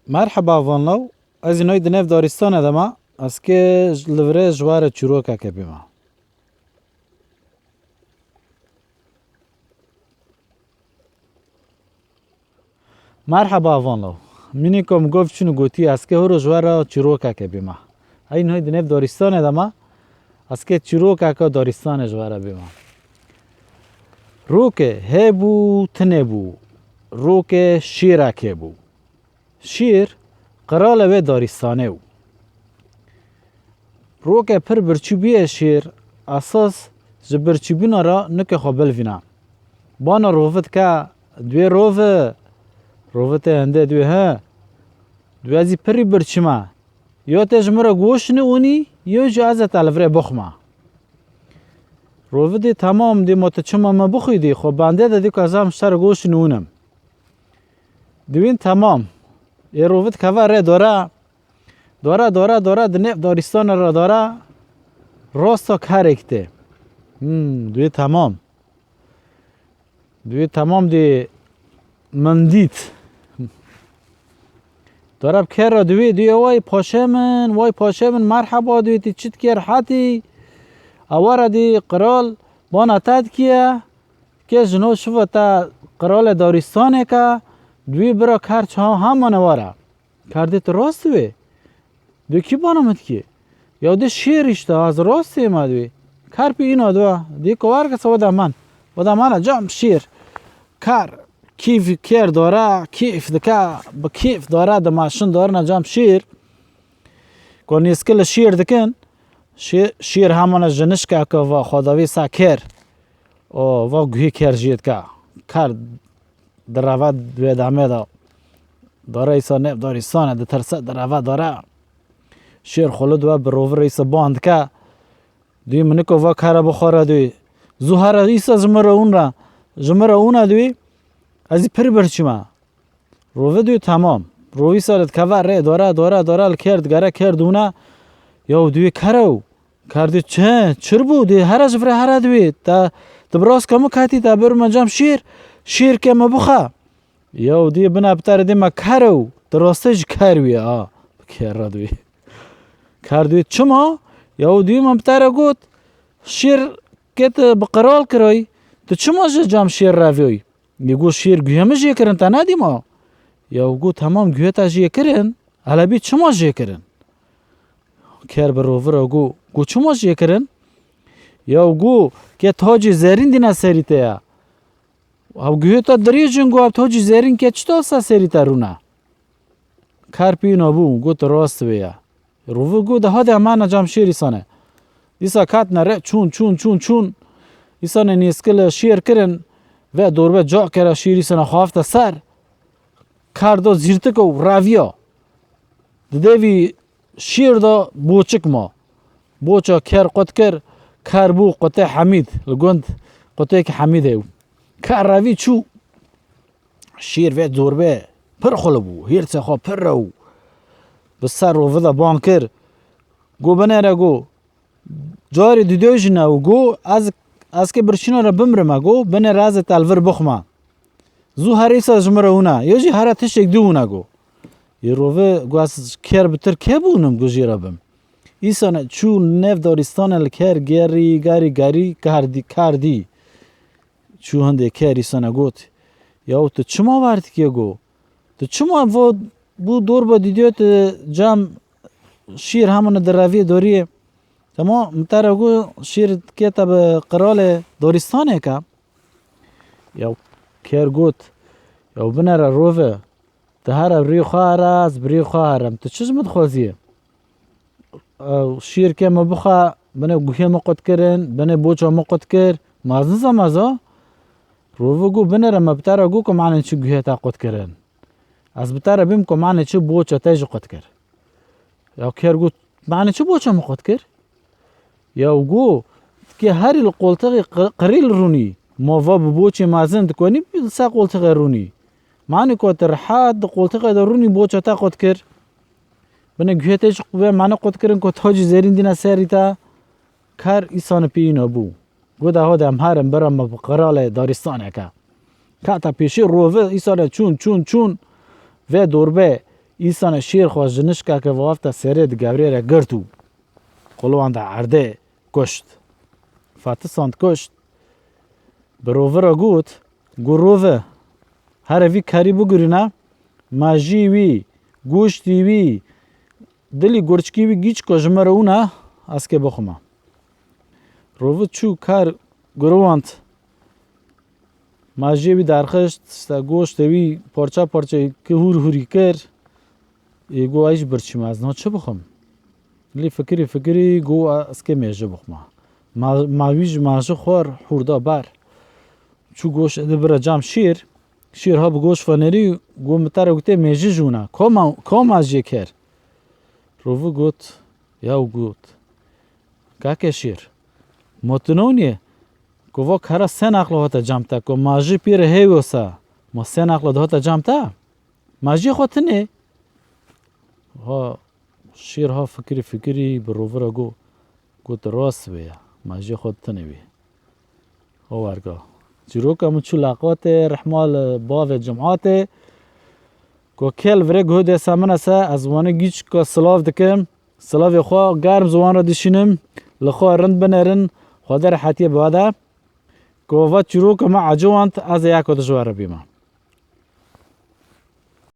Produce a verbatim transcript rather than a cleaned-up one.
Merheba vanlaw, ez înoy di nêv darîstane de me, ez kê li virê ji we re çîrokeke bîme. Merheba vanlaw. Mînîko min gov çûn û gotî, ez kê horo ji we re çîrokeke bîme. Ey nihoy di nêv darîstane de me, ez kê çîrokeke darîstane ji we re bîme. Rokê hebû, tune bû. Rokê şîreke bû. Şîr, qiralê wê darîstanê bû. Roke pir birçî bûye şîr, esas ji birçîbûna re nike xwe bilvîna. Bana rovi dike, duyê rovi, rovi tê hinde duyê he, duyê zî pirî birçî me. Yo tê ji min re goşinê ûnî, yo jî ez ê te li virê bixwime. Rovi dê temam, dê ma tu çima me bixwî dê, xwe bende de dê ku ez am ji te re goşinê ûnim. Dibîn temam. Ê rovi dikeve rê dore. Dore, dore, dore, di nêv darîstana re dore. Rasta kerek tê. Hmm, dibî temam. Dibî temam dê min dît. Dore bi kê re dibî, dibî way paşê min, way paşê min, merheba dibî, tu çi dikê, rehetî? Ewara dî qral bana te dikiye. Kê jino şiva te qiralê daristanê ke, duyê bira ker çawa hemane were. Ker dê tu rast wê. Dê kî bana min dikî? Ya dê şêr işte, az rastê ma duyê. Ker pî îna dua. Dê ku wergese weda man. Weda mana cam şêr. Ker kîf kêr dore, kîf dike, bi kîf dore, di maşin dore na cam şêr. Ku nêskil şêr dikin, şê-, şêr hemana jinişke ke va xwedavî sa kêr. O, va guhî kêr jê dike. Ker di reva wê demê de. Dore îsa nêv darîstane, ditirse di reva dore. Şêr xwe li dwe bi rovi re îsa ban dike. Duyê min niko va kere bi xwe re duyê. Zû here îsa ji min re ûn re. Ji min re ûna duyê. Ez ê pir birçî me. Rovi duyê temam. Rovî îsa li dikeve rê dore, dore, dore li kêr digere, kêr dûne. Yaw duyê kere û. Kerdî çi? Çir bû? Dê here ji vir here dibê. Te, tu bi raska min ketî, te bir me cam şîr. Şîr ke me bixe. Yaw dê bine bi te re dê me kere û. Tu rastê ji ker wî ha. Bi kêr re dibê. Kerdî çima? Yaw dê me bi te re got. Şîr ke tu bi qral kirayî. Tu çima ji cam şîr re viyayî? Dê got şêr guhê min jê kirin, te nedî ma? Yaw got temam guhê te jê kirin. Elebî çima jê kirin? Ker bi rovira got, got çima jê kirin? Yaw got ke tacê zerîn dîna serî te ya. Ew guhê te dirêj in, got ev tacê zerîn ke çita sa serî te rûne? Ker pîna bû, got rast vê ya. Rovi got de hadi emana cam şêr îsane. Dîsa katne re çûn, çûn, çûn, çûn. Îsane nêskil şêr kirin. Ve dorbe ca kere şêr îsane xafte ser. Ker do zîrtik û reviya. Di devî şêr de boçik ma. Boça ker qut kir, ker bû qutê Hemîd. Li gund qutêk Hemîd ew. Ker revî çû. Şêr ve dorbe pir xulu bû. Hêrsê xwe pir rew. Bi ser rovi de ban kir. Go binêre go. Carê didê jî ne û go ez, ez kê birçîna re bimrime go, binêre ez ê te li vir bixwime. Zû here îsa ji min re wina. Yê jî here tiştek dî wina go. Yê rovi go ez ker bi tir kê bûnim go jê re bim. Îsane çû nêv darîstane li ker gerî, gerî, gerî, kerdî, kerdî. Çû hindê ker îsane got. Yaw tu çima wertikê go? Tu çima vo bû dorba dîdiyo tu cam şîr hemûne di reviyê doriyê? Dema min te re got şîr kê te bi qiralê doristanê ke. Yaw ker got. Yaw binere rove. Tu here bi rî xwe here, ez bi rî xwe herim. Tu çi ji min dixwaziyê? Ew şîr ke me bixe, binê guhê me qut kirin, binê boça me qut kir. Ma ez nizam ez a. Rovi got, binêre me bi te re got ku manê çi guhê te qut kirin. Ez bi te re bîm ku manê çi boça te jî qut kir. Ya ker got, manê çi boça me qut kir? Ya got, ke herî li qoltixê qi-, qirî li rûnî. Ma va bi boçê mezin dikonî li ser qoltixê rûnî. Manê ku te rehet di qoltixê de rûnî boça te qut kir. Binê guhê te jî vê mane qut kirin ku tacî zerîn dîne serî te. Ker îsane pî îna bû. Got, "Hode em herin bira me bi qiralê daristaneke." Kete pêşî rovi îsane çûn, çûn, çûn. Vê dorbe Îsane şêr xwe ji nişkeke vafta serê di gevrê re girt û qulwan de erdê kuşt. Fatisand kuşt. Bi rovi re got, got rovi, here vî kerî bigurîne, mejî wî, goştî wî, dilî gurçkî wî gîçko ji me re wina, ez kê bixwime. Rovi çû ker gurwand, mejiyê wî derxist, işte goştê wî parça parçe ki hûr hûrî kir. Ê got, ay ji birçî me ez niha çi bixwim? Lê fikirî fikirî got, ez kê mêji bixwime. Ma, ma wî ji mejî xwar hûrda ber. Çû goştê di bire cam şêr. Şêr ha bi goş fenerî, got, min te re gotê mêji ji wina. Koma, koma jê ker? Rovi got, ya got, kake şêr, ma tu nonî, ku va kera sê nexlo hate cam te, ku mejî pê re hêwiyo se, ma sê nexlo de hate cam te? Mejiyê xwe tinê. Ha, şêr ha fikirî fikirî bi rovi re got, got, rast wê ya, mejiyê xwe tinê wî. O werga. Çîroka min çû leqatê, rehma li bavê Cumhatê. Ku kêl virê guhê dêsa min ese, ez wana gîçka silav dikim. Silavê xwe germ ziwan re dişînim. Li xwe rind binêrin, Xwedê rehetiyê bade. Ku va çîroka me eciwand, ez ê yeko di ji we re bîme.